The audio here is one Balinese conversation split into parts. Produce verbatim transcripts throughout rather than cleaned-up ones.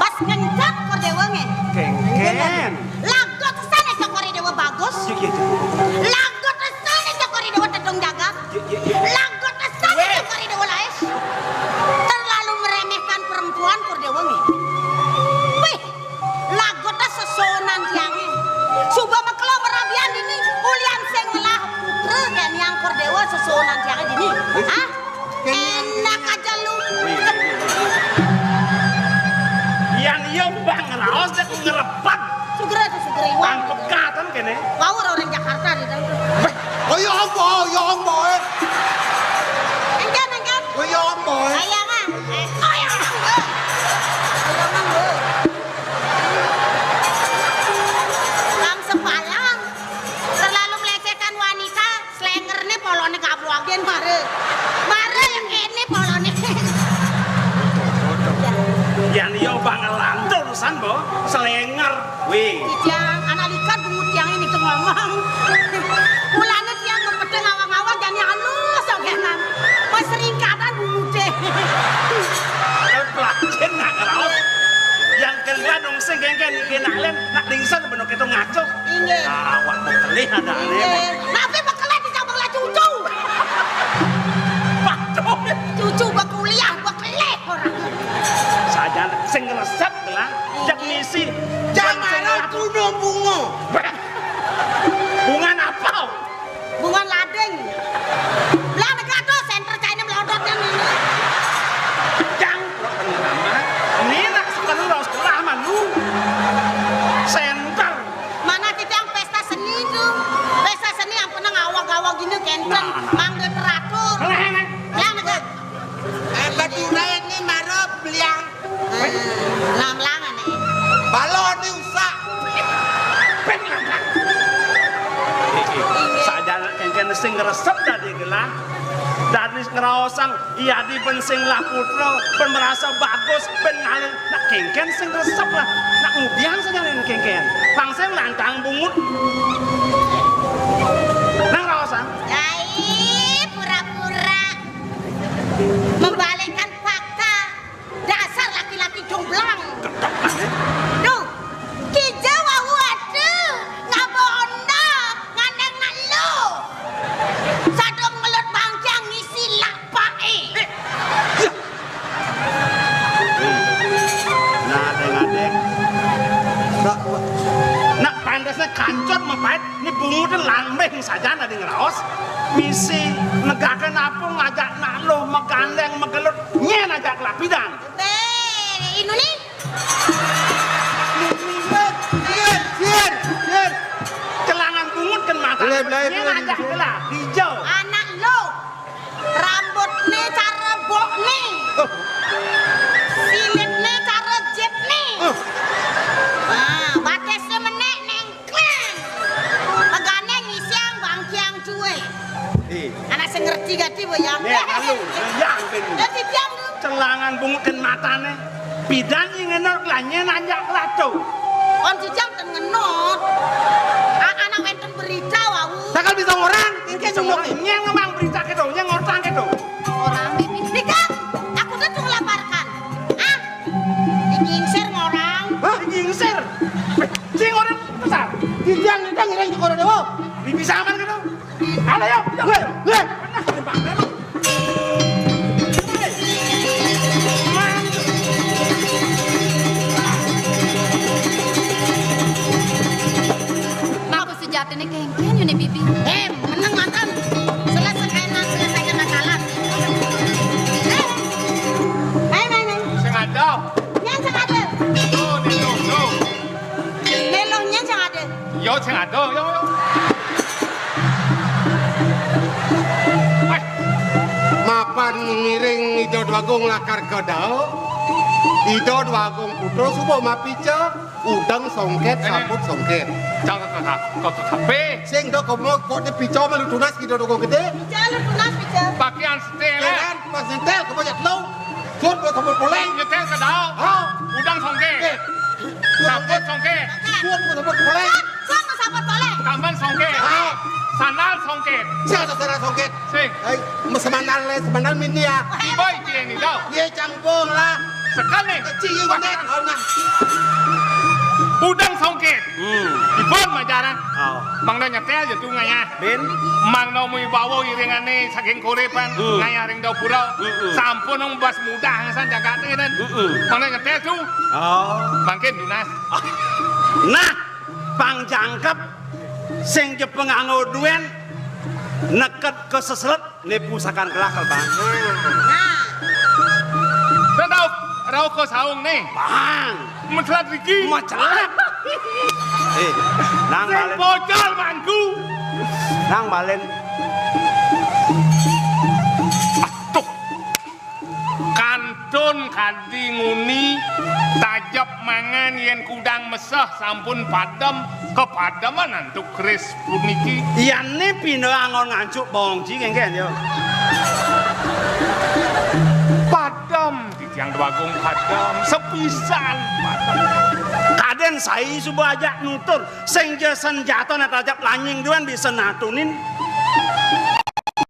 Bas ngencat Kor Déwa nggih. Kéngkén. Lagot san cokor Déwa bagus. Iya, iya, iya. Lagot san cokor Déwa tedung jagat. Iya, iya, iya. Lagot san cokor Déwa laes. Terlalu meremehkan perempuan Kor Déwa nggih. Wih, lagot sesonan tiangé. Suba makelo merabian dini, ulian sing ngelah putra kén Hyang Kor Déwa sesonan tiangé dini. Hah? Enak aja lu. Yan iya bang raos dek ngerepet. Sugera tuh, sugera iwang. Bang pekatan kéné. Wau orang Jakarta di dalam. Oh ya Allah, ya Allah. Enggan, enggan. Oh ya Allah. Ayo, Mang. Eh, oh ya, Mang. Bang sepalang. Terlalu melecehkan wanita. Slengerné poloné kabogén mare. Mare yang kéné poloné. Yan iya bang lantur san, Bo. Slenger. Wih. Tiang anak likat bungut tiang ini tuh ngomong. Mulane tiang ngepedhe ngawang-ngawang jani halus sogenan. Mas ringkatan bunguté. Pelacin nak raos. Yang kedua dong sing kéngkén iki nak lén nak dingsan beno kita ngaco. Inggih. Awak bekelih ada aneh. Inggih. Napi bekelih dicabang lah cucu. Waduh. Cucu bekuliah, bekelih orang. Sajan sing resep lah. Jak misi. Jangan aku bunga. Bunga apa? Bunga lading. Lah negak tuh, senter caine melodot yang ini. Jang, ini nak sekolah sekolah malu. Senter. Mana titiang pesta seni tuh? Pesta seni yang pernah ngawag-ngawag gini kenten, nah, nah, mangga teratur. Lah negak. Eh, batu lain nih maro beliang. Eh, lam-lam nih. Balon nih usak. Peng langkah. Sajan kéngkén sing resep dadi gelah. Dadi ngraosang Iya di ben sing lah putra, ben merasa bagus, ben ngalih. Nak kéngkén sing resep lah. Nak ngudian saja nih kéngkén. Bang sing lantang bungut. Nang raosan. Ai, pura-pura membalikkan fakta. Dasar laki-laki jomblang. Duh, kija wau ada ngaba onda ngandeng nak lu. Sadung ngelut bangkiang ngisi lak pae. Nah, deng-deng. Nak pantasnya kancot mepait, ini bungutan lambeng saja nadi ngeraos. Misi negakan apa ngajak nak lu megandeng megelut nyen ajak kelapidan. Be, inu nih. Sir, sir, sir. Celangan bungut kan mata. Belai, belai, nyen belai, ajak belai. Lah, hijau. Anak lo, rambutnya cara boknya. Oh. Silitnya cara jetnya. Oh. Nah, batasnya menek neng. Klan. Megane ngisiang bangkiang cuwe. Eh. Anak sing ngerti gati, Bu, ya? Nek, lalu, yang ben. Dadi tiang tu. Celangan bungut dan matane. Pidan yang ngenot lah, nyen anjak lato. Kon jijang ten ngenot. A-, anak wenten berita, wau. Takkan bisa orang, engke bisa nyunuk. Orang. Nyeng memang berita kedo, nyeng orang kedo. Orang bibi. Nika, aku tuh ngelaparkan. Ah, digingsir orang. Hah? Digingsir? Sing orang besar. Jijang, jijang, ireng di kono dewa. Bibi samar gitu. Ada ya? Weh, weh. Pernah tembak, memang. Aku sejatine kengken yo ne bibi. Eh, meneng mantan. Selesaikan, selesaikan masalah. Sing ada, yo, yo. Wéh. Mapan ngiring Ida Dwagung lakar ka dawa, Ida Dwagung Putra suba mapica, udeng songkét, saput songkét. Cang ka, ka, ka, ka, ka, pe. Sing da komo kok dipica malu tunas Ida Dwagung Gedé. Pica lu tunas, pica. Pakaian setél, eh. Pakaian, pas nyetél, komo jatlo. Suud buat saput poleng. Nyetél ka dawa. Ha? Udeng songkét. Eh. Saput songkét. Suud buat saput poleng. Suud buat saput poleng. Kamban songkét. Ha? Sandal songkét. Siapa sandal songkét? Sing. Ai, semandal le, semandal mini ya. Ibai cie ni dawa. Ye campur lah. Sekali. Kecil banget. Udeng songkét. Hmm. Ipun majarang. Oh. Mangda nyetél ja tu ngayah. Bin. Mangda muwi bawa iringané saking Korépan, hmm, ngayah ring Dapura. Hmm, hmm. Sampun nang bas mudah san jagaté, den. Hmm, hmm. Mangda nyetél tu. Oh. Mangkin tunas. Nah, pang jangkep sing ja panganggo duén neked ka seselet. Né pusaka gelah, Bang. Nah. Rauh, rauh ka saung né. Bang. Mencelat riki. Mencelat. Eh, nang balen. Bocor mangku. Nang balen. Aduh. Kantun kadi nguni, tajep mangan yén kudang meseh sampun padem, kapademan antuk keris puniki. Yané pinda anggon ngancuk bongci kéngkén ya. Padem, titiang Dwagung padem, sepisan padem. Kadén sai suba ajak nutur, sing ja sanjata né tajep lanying duén bisa natunin.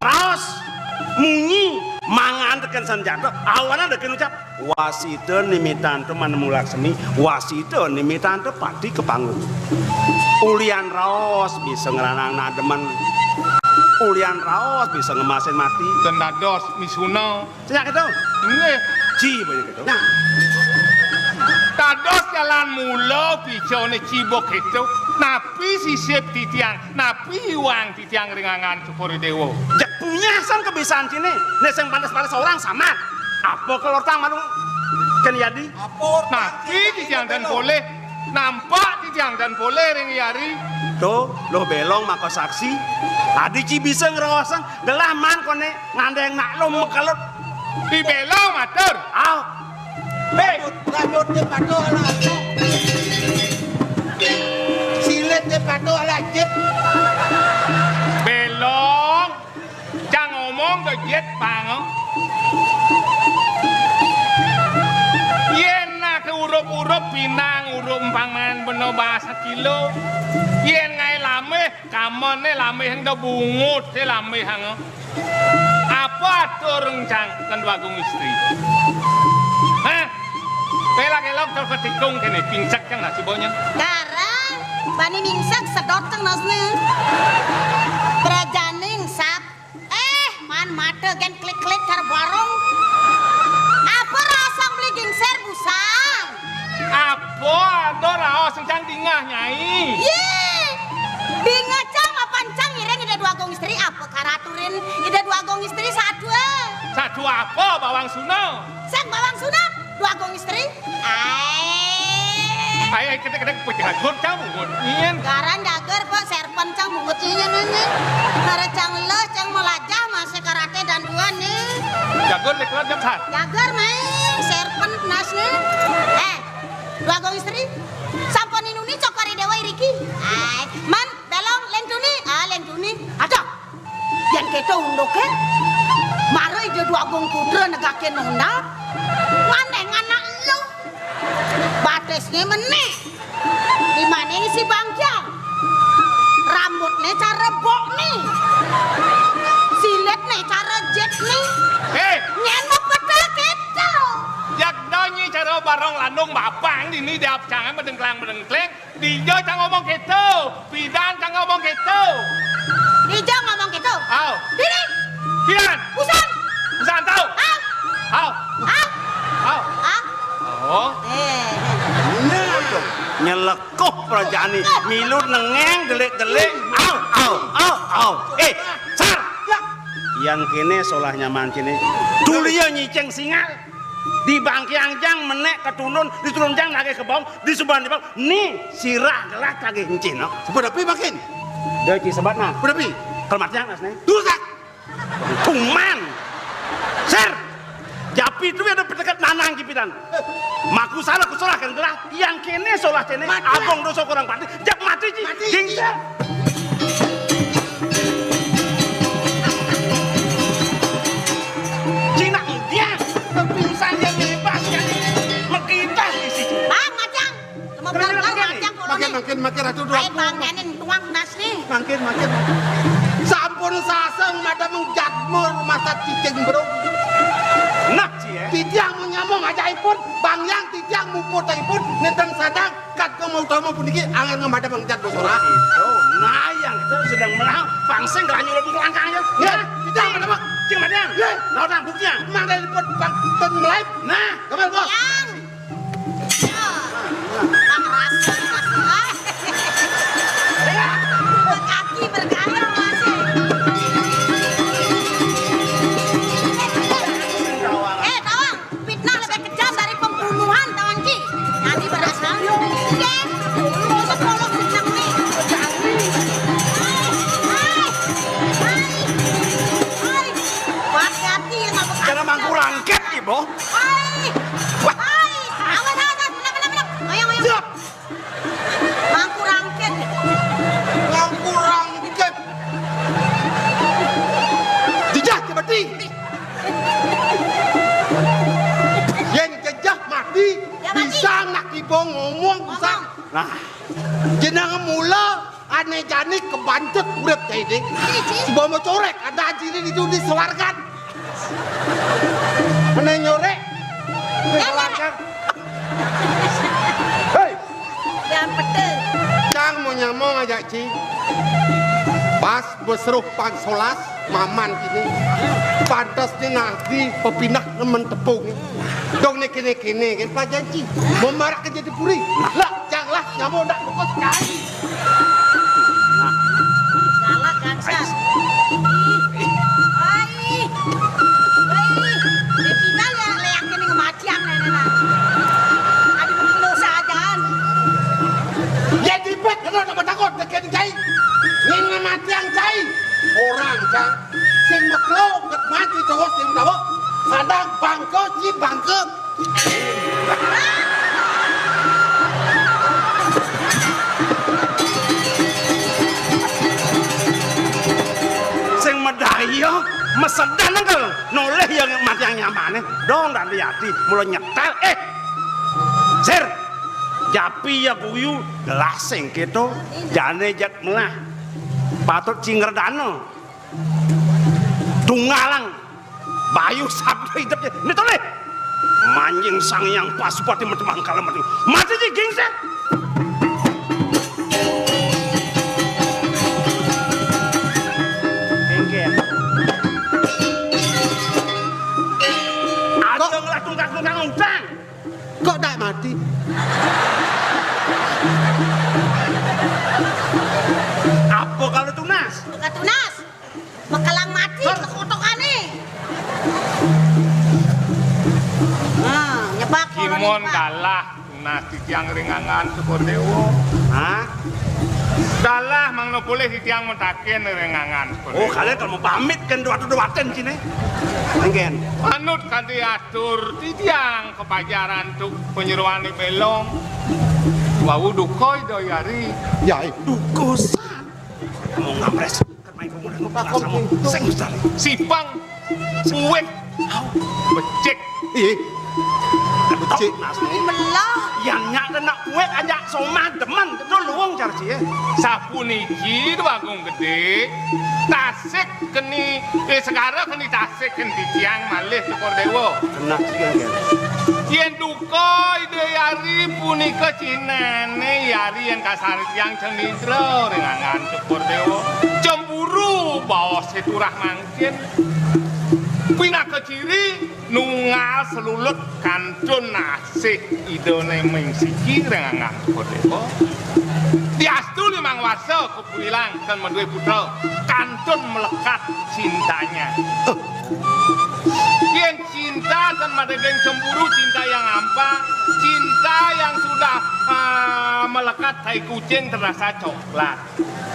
Raos munyi mangan tekén sanjata, awanan tekén ucap. Wasita nimitanta manemu laksmi, wasita nimitanta pati ka panggung. Ulian raos bisa ngranang nademen. Ulian raos bisa ngemasin mati. Ten dados misuna. Sing kéto. Nggih. Ci, banyak kéto. Nah. Dados jalan mula picané ciba kéto. Napi sisip titiang, napi iwang titiang ring anggan Cokor I Déwa. Jeg punyasan kebisan ciné, né sing pantes-pantes orang sambat. Apa kelortang manung kén yadi? Apa? Napi titiang tan polih, nampak titiang tan polih ring yari. To, Luh Belong maka saksi. Adi ci bisa ngraosang, gelah man koné ngandéng nak lum mekelut. Di Belong matur. Ah. Hei. Rambut, rambut dia patuh ala acuk. Silit dia patuh ala acit. Belong. Cang ngomong ka jit pang. Yén nak urup-urup pinang urup empang main bena bahasa kilo. Yén ngaé lamih, kamoné lamih ento bungut, sé lamih hang. Apa atur encang kén Dwagung Istri? Hah? Pelak-elok terus ketikung kéné, pincak cang nasi bonyang. Garang, bani mingsek sedot cang nasné. Prajané sat. Eh, man mata gén klik-klik kar barong. Apa rasang beli gingser busang? Apa ada raos encang dingeh, Nyai? Yé, dingeh cang mapan cang ngiring Ida Dwagung Istri apa karaturin Ida Dwagung Istri sadua. Sadua apa, Bawang Suna? Sang Bawang Suna, Dwagung Istri. Ai. Ai, ai, kedek-kedek, pejagut cang bungut nyén. Garan jager, Pak, serpen cang bungut nyén, nyén, nyén. Kare cang leh, cang melajah, masih karate dan dua nih. Jagur diklat jam sat. Jager, main serpen nas nih. Eh, Dwagung Istri, sampun inuni Cokor I Déwa iriki. Ai, man, Belong, lén tuni, ah, lén tuni. Aduh, yén kéto unduké, mara Ida Dwagung Putra negakin nondal, ngandéng anak lu. Batisné menék. Limané ngisi bangkiang. Rambutné cara bokné. Silitné cara jitné. Hé! Nyén mapeta kéto. Jak donyi cara barong landung bapang dini diapcangan bedengklang-bedengkleng. Dija cang ngomong kéto, pidan cang ngomong kéto. Dija ngomong kéto. Au. Dini. Pidan. Busan. Busan tau. Au. Au. Au. Au. Au. Oh. Eh. Nyelekuh prajané, milu nengéng delik-delik. Au, au, au, au. Eh, sar. Yan kéné solah nyaman kéné. Tulia nyicing singal. Di bangkiang jang menék ketulun, di tulun jang nagih kebong, di suban di bong. Ni sirah gelah kagih encin, no. Sebut api makin? Doi ci sebat, nah. Sebut api? Kelmatiang nasné. Dusak. Tuman. Ser. Japi tu ada peteket nanang jipidan. Maku salah, ku salahkan gelah. Yang kéné solah cené. Mati. Abong dosa kurang pati. Jak mati ci. Mati. Gingsa. Cina dia. Pingsan dia bebas kan. Megitah isi. Bang, macang. Mangkin, mangkin, mangkin, Ratu. Ai, Ratu. Mangkin, mangkin, mangkin. Sampun saseng madameng jadma masa cicing, Bro. Nah, ci, ya. Titiang mau nyamong ajaipun, bang yang titiang muputipun, nénten sadang, kat kemau utama puniki, angin ngemadameng jadma solah. Oh, nah, yang itu sedang melah, pangsing gelah nyuruh buku langkang, ya. Ya, nah, titiang madameng. Cing madang. Ya. Nah, nah, buktinya. Mang dari pun bang, ten melai. Nah. Gambar, Bos. Yang. Bang rasa, rasa. Kaki bergaya masih. Eh, tawang, fitnah lebih kejam dari pembunuhan, tawang, Ci. Nanti berasa. Iya. Masa tolong fitnah nih. Hai, hai, hai. Hati-hati ya, nggak bekas. Jangan mangku rangkep, Ibu. Hai. Wah. Hai. Awas, awas, awas. Benar, benar, benar. Ayo, ayo. Siap. Mangku rangkep. Mangku rangkep. Jejah, jejah mati. Yén jejah mati, ya, mati. Bisa anak ibu ngomong, bisa. Ngomong. Nah. Jeneng mula Ané jani kebancet urip kayak ini. Iya, Ci. Sebama corék, ada aji ini di, di swargan. Ané nyorék, di swargan. Héi. Yang betul. Cang mau nyamong aja, Ci. Pas beseruh pang solas, maman kini. Pantes ni nanti pepinah nemen tepung. Dong ni kini-kini, kan, Pak Janji. Mau marak ke jadi puri. Lah, Cang lah, nyamuk ndak kukus kai. Galak, gangsal. Ih. Ai. Ai. Dia tinggal ya, leak ini kematian, nenek, nah. Aduh, dosa ajaan. Ya, dipet, kena tak takut, dekat kai. Ini kematian kai. Orang, Cang. Sing maklo, ket mati terus, sing tahu. Sadang bangke, ci bangke. Sing medaya, mesedan engkel, nolih yang mati yang nyamane, dong dan liati, mula nyetel, eh, sir, japi ya guyu, gelah sing keto, jane jak melah, patut cingredana. Tunggalang bayu sabda idepnya. Ini toleh. Manjing Sang Hyang Pasupati mati mangkala mati. Mati ji gingsir. Gingsir. Aja ngelah tungkak-tungkak ngutang. Kok tak mati? Apa kalau tunas? Bukan tunas. Mekelang mati, hah? Tekotokane. Nah, nyebak. Kimon kalah, nah, titiang ringangan Syukur Dewa. Hah? Kalah, mangno boleh titiang mentaken ringangan Syukur Dewa. Oh, kalian kalau mau pamit kan dua-dua waten sini. Engken. Manut kadi atur titiang kepajaran tuk penyeruan di belong. Wau duka Ida Yari. Ya, duka san. Mau ngapres. Sing mustari. Sipang, uwit, becik. Ih. Becik. Ini melah. Yang nyak kena uwit aja somah demen, itu luwung jar cie. Sapuniki Déwa Agung Gedé, tasik keni, eh, segara keni tasik keni titiang malih Syukur Déwa. Kena sih, kan, kan. Yén Ka Ida Yari punika cinane Yari yen kasaritiang cenitra ring angan Cokor Dewa. Cemburu baose turah mangkin. Pinaka ciri nunggal selulut kantun asih Idane ming siki ring angan Cokor Dewa. Diastu limang wasa Kuwilang ten madué putra, kantun melekat cintanya. Cinta tan madaging cemburu, cinta yang hampa, cinta yang sudah, ah, melekat tai kucing terasa coklat.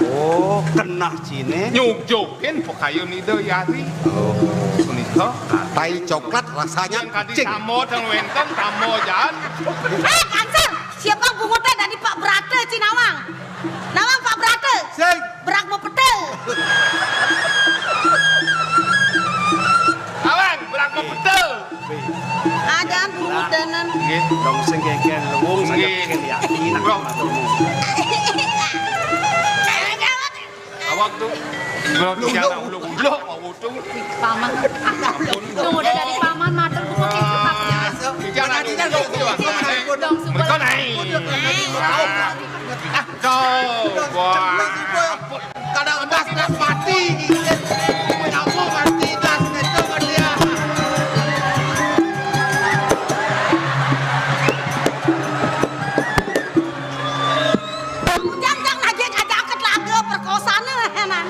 Oh, kenah ciné. Nyujukin pakayun Ida Hyang. Oh. Punika. Tai coklat rasanya. Yang tadi kucing. Tamo teng wénten, tamo jaan. Eh, Ansor, siapa bungut téh dari Pak Brata, ci nawang? Nawang Pak Brata. Sing. Brak mau petel. Awang, brak mau petel. Ada bungut danan. Nggih. Dong sing geger luwung saja. Nggih. Pengen yakin aku. Bro. Maturmu. Awak tuh. Bro, jangan uluk-uluk, mau utung. Paman. Nung udah dari paman, matur buka. Jangan uluk-uluk. Dong, super. Kau naik. Aduh, wah. Kadang emas, emas mati. Menampung mati, emas, itu dia. Jang, jang, lagi ngajak ke telaga perkosaan, nan.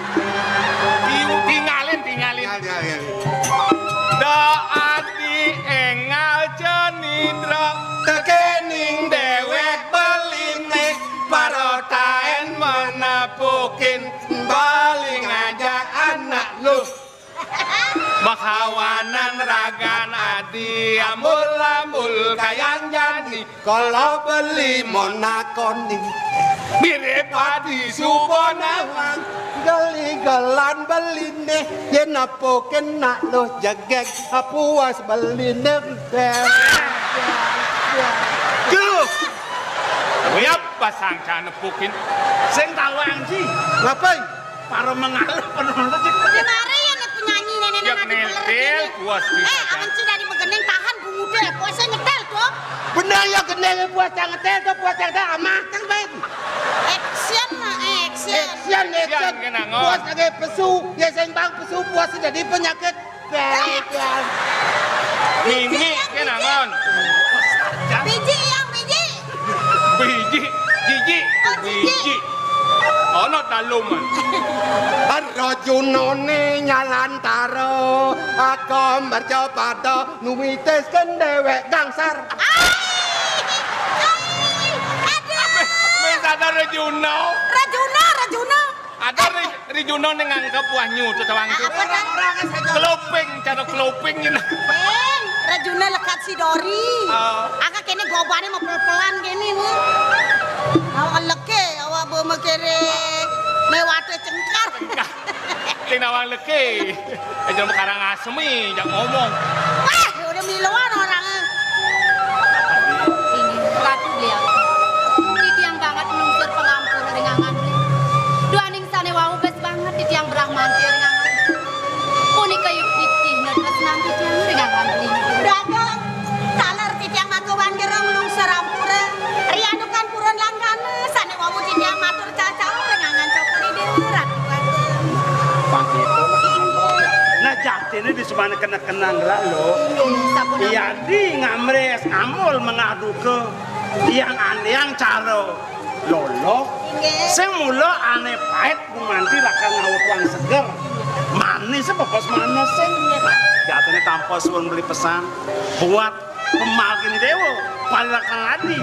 Ting-, tinggalin, tinggalin. Tinggal, tinggal, tinggal. Da adi énggal cenindra, tekéning déwék beliné, parotaén menapukin bali ngajak anak luh. Makawanan ragan adi ambul-ambul kayang jani, kala beli monakoni. Mirip adi suba nawang, geli-gelan beliné, yén napukin nak luh jegég, apuas beliné. Duh! Wéyap basang ca nepukin. Sing tawang, Ji. Ngapain? Para mengaluh penonton, Ji. Di mari ya, nek penyanyi nenek. Ya, nadi nelpel, peler ini. Puas di. Eh, aman Ci dari begening, tahan bunguté, puasé ngetel to. Bener ya, gendeng puas ca ngetel to, puas ca ngetel, amah, teng baik. Action, action. Action, action, action. Kenangan. Puas lagi pesu, ya sing bang pesu, puas jadi penyakit. Mimi, kenangan. Biji yang biji. Biji, jiji, oh, jiji. Biji. Ana talum. Rajunané nyalantara, aku mercapada nuwitis kendéwék gangsar. Ai! Ai! Aduh! Mé sadar Rajuna. Rajuna, Rajuna. Ada ri-, rijuna ning nganggep wah nyu to tawang to. Apa, Kang? Keloping, cara keloping ngene. Bang, rajuna lekat si Dori. Oh. Angka kene gobané mau pel-pelan kene nih. Awak leke, awak bawa kere mewate cengkar. Cengkar. Sing nawang leke. Aja Karangasem, jak ngomong. Wah, udah miluan orangnya. Inggih, Ratu Beliau. Titiang banget nglungsur pangampura ring angan beli. Duaning sane wau bes banget titiang brahmanti ring angan beli. Punika yukti tresnan titiang ring angan beli. Dagang, taler titiang maka wanjera nglungsur ampura. Riadukan purun langgana, sane wau titiang matur cacah ring angan cokor ide Ratu Agung. Pang gitu. Nah, jatine di semana kena-kena ngelah lo. Inggih, sampun. Iya, di ngamres, ngamul, mengaduke. Yang andeang cara lolo. Inggih. Sing mula ane pait gumanti lakar ngawut wang seger. Manis bebas manis sing. Jatine tanpa suwun beli pesan. Buat Pemalgini Dewa, parilaksana adi.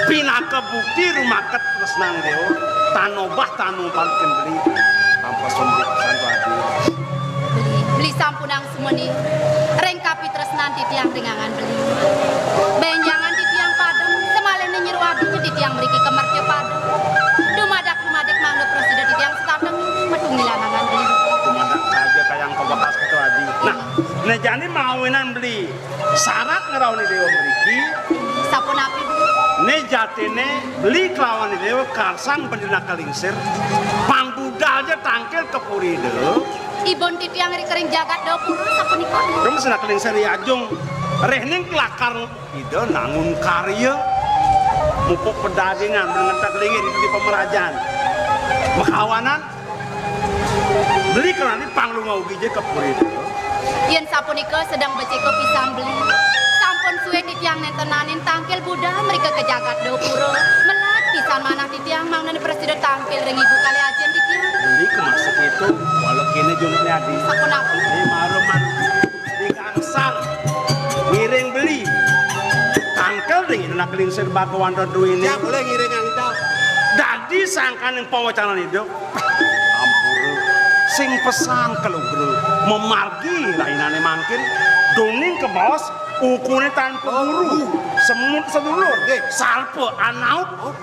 Pinaka bukti rumaket tresnan Dewa, tan obah tan obah kendeli. Tanpa sombong pisan to adi. Beli, beli sampunang sumeni. Ring kapitresnan titiang ring angan beli. Benjangan titiang padem, semalene nyeru adi titiang mriki kemerca padem. Dumadak-dumadik mangda prasida titiang setateng matunggilan angan beli. Dumadak saja kayang pabakas keto adi. Nah, ne jani mawinan beli. Syarat ngrauhin Dewa mriki. Sapunapi, Bu? Ne jatine beli kelawan Dewa karsang bendina kalingsir. Pang budal ja tangkil ka puri Dewa. Ibun titiang ri kering jagat Dapura sapunika. Rum sina kalingsir ri ajung. Rehning kelakar Ida nangun karya. Mupuk pedagingan, mengentak lingin di pemerajan. Makawanan Beli kelani panglunga ugi ja ka puri Dewa. Yen sapunika sedeng becika pisan beli. Sampun suwe titiang nentenanin tangkil budal mrika ka jagat Dapura. Melat pisan manah titiang mangda prasida tampil ring ibu kalih ajin titiang. Beli kemasa itu, walau kene junuk adi. Sapunapi? Ini maruman. Sar, ngiring beli. Tangkil ring Ida Anak Lingsir Bhagawan Ratu ini. Ya, boleh ngiring anta. Dadi sangkaning pawecanan Ida. Ampura. Sing pesan kalugra. Mamargi rahinané mangkin. Duning kabaos ukuné tanpa guru. Semut sedulur. Nggih. Sarpa anaut. Oh.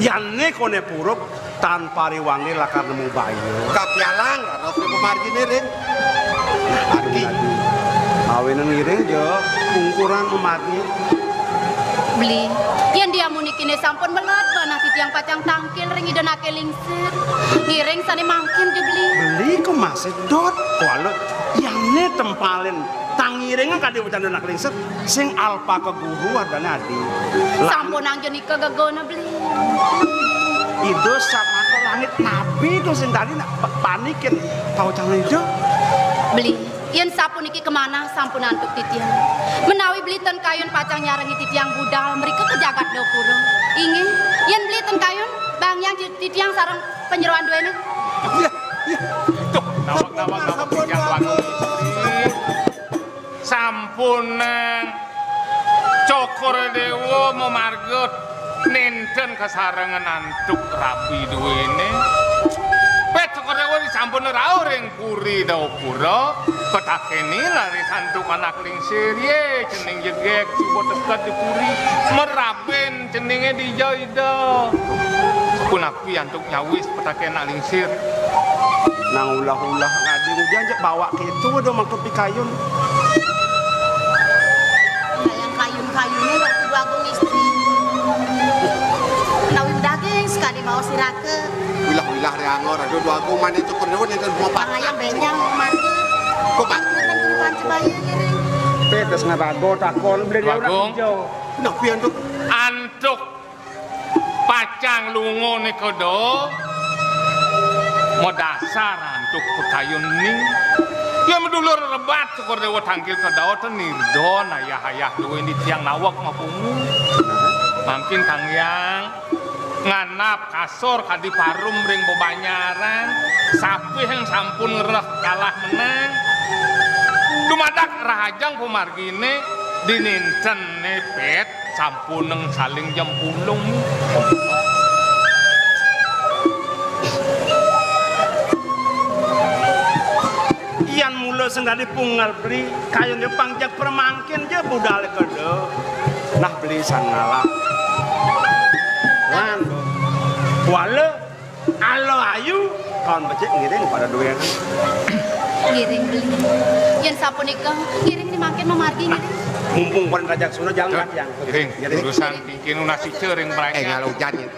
Yané koné puruk tan pariwangé lakar nemu baya. Kapialang, raos ring pamarginé, Ring. Margi. Awinan ngiring ja, ungkuran pamargi. Beli, yén diamunikiné sampun meled manah titiang pacang tangkil ring Ida Anak Lingsir. Ngiring sané mangkin ja, Beli. Beli kok masih dot, walut. Yané tempalin. Tang ngiring kadi wecanan Ida Anak Lingsir, sing alpaka guru adané adi. Lan sampunang ja nika gegana, Beli. Ida satmaka langit nabi to sing tadi nak pa-, panikin pawecanan Ida. Beli, yén sapuniki kamanah sampun antuk titiang. Menawi Beli ten kayun pacang nyarengi titiang budal mrika ka jagat Dapura. Inggih, yén Beli ten kayun, bangyang ti-, titiang sareng panyeroan duéné. Iya, iya. Tuh, nawak-nawak, nawak, sampun, titiang sampun. Sampun, Nang. Cokor Déwa mamarga nénten kasarengan antuk rabi duéné. Pét Cokor Déwa disampun rauh ring puri Dapura, petakéné raris antuk Anak Lingsir, yé, cening jegég suba teked di puri, merabin ceningé dija Ida. Punapi antuk nyawis petaké Anak Lingsir. Nang ulah-ulah ngadi ngudian jak bawak kéto da maksud pikayun. Yang kayun-kayuné Ratu Agung istri. Menawi daging sekali mau siraka. Ulah-ulah Ri Angor, aduh Dwagung mané cukur dewa nénten mau Bang Ayang benyang mati. Kok Bang? Kan kudu panci bayi ngiring. Pétes ngaraga takon beli dia Dwagung. Nak hijau. Nah, pian tuh. Antuk pacang lunga nika da madasar antuk pakayun ning. Ya madulur rebat Cokor Déwa tangkil ka dawa ten nirda ayah-ayah duwé ni tiang nawek mapungu. Mangkin Kang Hyang nganap kasur kadi parum ring bebanyaran, sapih yang sampun ngreh kalah menang. Dumadak rahajeng pamarginé dininten né pét. Sampuneng saling jempulung. Yan mula sing dadi pungel beli, kayun dia pang jag permangkin ja budal keda. Nah, beli sang ngalah. Lan wala Ala ayu, kawan becik ngiring pada duénan. Ngiring beli. Yén sapunika, ngiring ni mangkin mamargi ngiring. Mumpung pada rajak suna jalan. Tuh, kaki yang. Ngiring. Ngiring. Urusan kiki nunas ica ring mrengkang. Eh, ngalo ujan ya.